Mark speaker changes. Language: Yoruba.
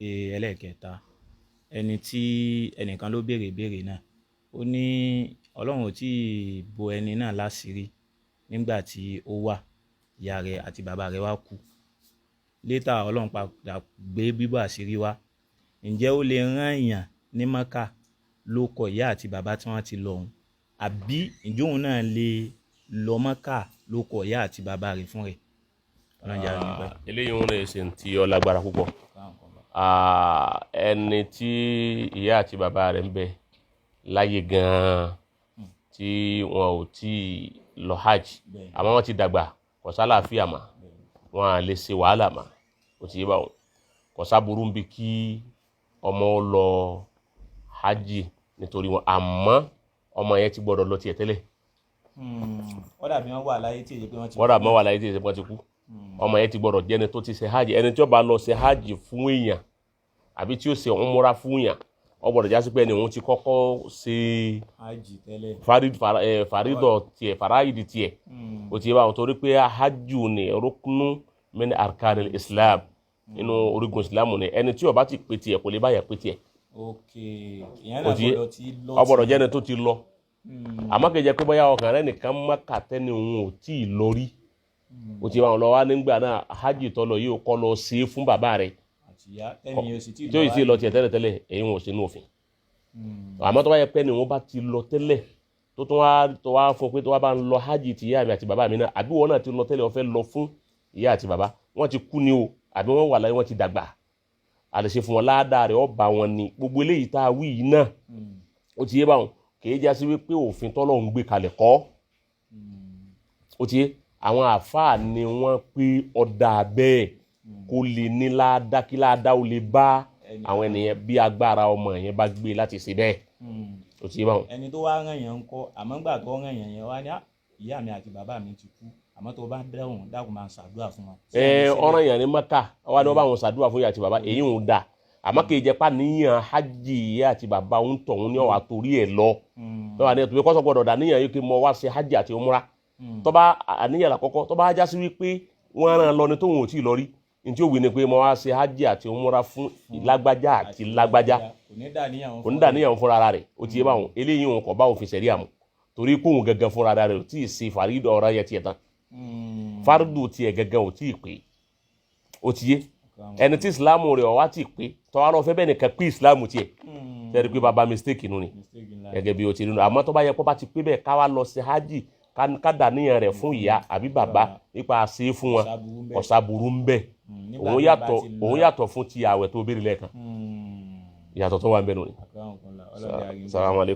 Speaker 1: Ẹlẹ́ẹ̀kẹta, ẹni tí ẹnìkan ló béèrè ìbéèrè náà, ó ní Ọlọ́run ò tí ì bo ẹni náà láṣìírí nígbà tí ó wà, ìyá rẹ̀ àti bàbá rẹ̀ wá kú. Later, Ọlọ́run padà gbé bíbọ̀ àṣírí wá. Ǹjẹ́ ó lè rán èèyàn ní Mọ́kà ló kọ ìyá àti bàbá tí wọ́n ti lọ òun, àbí ǹjẹ́ òun náà lè lọ Mọ́kà ló kọ ìyá àti bàbá rẹ̀ fún rẹ̀? Ọlọ́run jẹ́ àrí pẹ́.
Speaker 2: Eléyìí ń rẹ̀ ṣe ti ó lágbára púpọ̀. Ẹni tí ìyá àti bàbá rẹ̀ ń bẹ láyé gan-an tí wọn ò tí ì lọ hajj, àmọ́ wọ́n ti dàgbà, kò sálàáfíà mà, wọn à lè ṣe wàhálà mà, ó ti yé báwọn, kò sáburú ń bi kí ọmọ lọ hajj nítorí wọn, àmọ́ ọmọ yẹn ti gbọ́dọ̀ lọ tiẹ̀ tẹ́lẹ̀.
Speaker 1: Wọ́n dàbí wọ́n wà láyé tí èyí pé wọ́n ti
Speaker 2: Wọ́n dàbí wọ́n wà láyé tí èyí pé wọ́n ti kú. Ọmọ yẹn ti gbọ́dọ̀ jẹ́ni tó ti ṣe hajj. Ẹni tí ó bá lọ ṣe hajj fún èèyàn àbí tí ó ṣe umura fún èèyàn, ó gbọ́dọ̀ jásí pé ẹni òun ti kọ́kọ́ ṣe
Speaker 1: hajj tẹ́lẹ̀,
Speaker 2: faridọ̀ tiẹ̀, farayidi tiẹ̀. Ó ti yé báwọn, torí pé hajj ni ruknu min arkanil Islam, nínú orígun Islam ni. Ẹni tí ó bá ti pè tiẹ̀, kò lè báyà pè tiẹ̀.
Speaker 1: Ok, ìyẹn náà gbọ́dọ̀ ti lọ.
Speaker 2: Ó gbọ́dọ̀ jẹ́ni tó ti lọ, àmọ́ kì í jẹ́ pé bóyá ọkàn rẹ nìkan Mákà tẹ́ni òun ò tí ì lọ rí. Ó ti báwọn lọ wá nígbà náà, hajj tó lọ yìí, ó kọ́ lọ ṣe é fún bàbá rẹ̀ tí ó yìí ti lọ tiẹ̀ tẹ́lẹ̀ tẹ́lẹ̀, èyí wọn ò sínú òfin. Àmọ́ tó bá yẹ pé ni wọ́n bá ti lọ tẹ́lẹ̀, tó tún wá tó wá fún pé tó wá bá ń lọ hajj ti ìyá mi àti bàbá mi náà, àbí wọn náà ti lọ tẹ́lẹ̀, wọ́n fẹ́ lọ fún ìyá àti bàbá, wọ́n ti kú ni o, àbí wọ́n wà láyé, wọ́n ti dàgbà, a lè ṣe fún wọn, ládàá rẹ̀ ọba wọn ni. Gbogbo eléyìí tá a wí yìí náà, ó ti yé báwọn, kì í jásí wípé òfin tọ́lọ́run gbé kalẹ̀ kọ́. Ó ti yé, àwọn àáfàá ni wọ́n pé ọ̀dà bẹ́ẹ̀, kó lè ní ládàá, kí ládàá ó lè bá àwọn ènìyàn bí agbára ọmọ yẹn bá gbé láti ṣe bẹ́ẹ̀. Ó ti yé báwọn.
Speaker 1: Ẹni tó wá ràn yẹn ń kọ́, àmọ́ ńgbà tó ràn yẹn yẹn wá ní, "Ìyá mi àti bàbá mi ti kú, àmọ́ tó bá dẹ́hùn, dákun, máa ṣàdúrà fún wọn."
Speaker 2: Ẹ ọ̀ràn yẹn ní Maka wá ní wọ́n bá wọn ṣàdúrà fún ìyá àti bàbá, èyí ń da, àmọ́ kì í jẹ́ pa níyàn hajj ìyá àti bàbá ń tọ̀hún ní ọ̀wà torí ẹ̀ lọ lọ́wọ́ àníyàn tó fi kọ́sọ̀ gbọ́dọ̀ dà níyàn yìí kí mo wá ṣe hajj àti umra. Tó bá àníyàn àkọ́kọ́, tó bá já sí wípé wọ́n rán lọ ní tóun ò tí ì lọ rí, ní tí ó wí ni pé mo wá ṣe hajj àti umra fún lágbájá àti lágbájá.
Speaker 1: Kò ní dà níyàn.
Speaker 2: Kò ní dà níyàn fúnra rẹ̀. Ó ti yé báwọn, eléyìí òun kò bá òfin ṣẹ̀ríà mu, torí kóun gangan fúnra rẹ̀ ò tí ì ṣe fàrídọ̀ ọ̀rọ̀ yẹn tiẹ̀ tán, fárúdù tiẹ̀ gangan ò tí ì pé. Ó ti yé, ẹni tí ìsìlámù rẹ̀ ọ̀wá ti pé, tọ́wá lọ fẹ́ bẹ́ẹ̀ nìkan pé ìsìlámù tiẹ̀ sẹ́ni pé bàbá mistake nù ni, gẹ́gẹ́ bí o ti rí nu. Àmọ́ tó bá yẹ kó bá ti pé bẹ́ẹ̀, ká wá lọ sí hajj, ká dà níyàn rẹ̀ fún ìyá àbí bàbá nípa ṣe é fún wọn, ọ̀sàbùrú ń bẹ. Òun yàtọ̀ fún ti àwẹ̀ tó béèrè lẹ́ẹ̀kan. Ìyàtọ̀ tó wà ń bẹ nù ni. Salamu alaykum.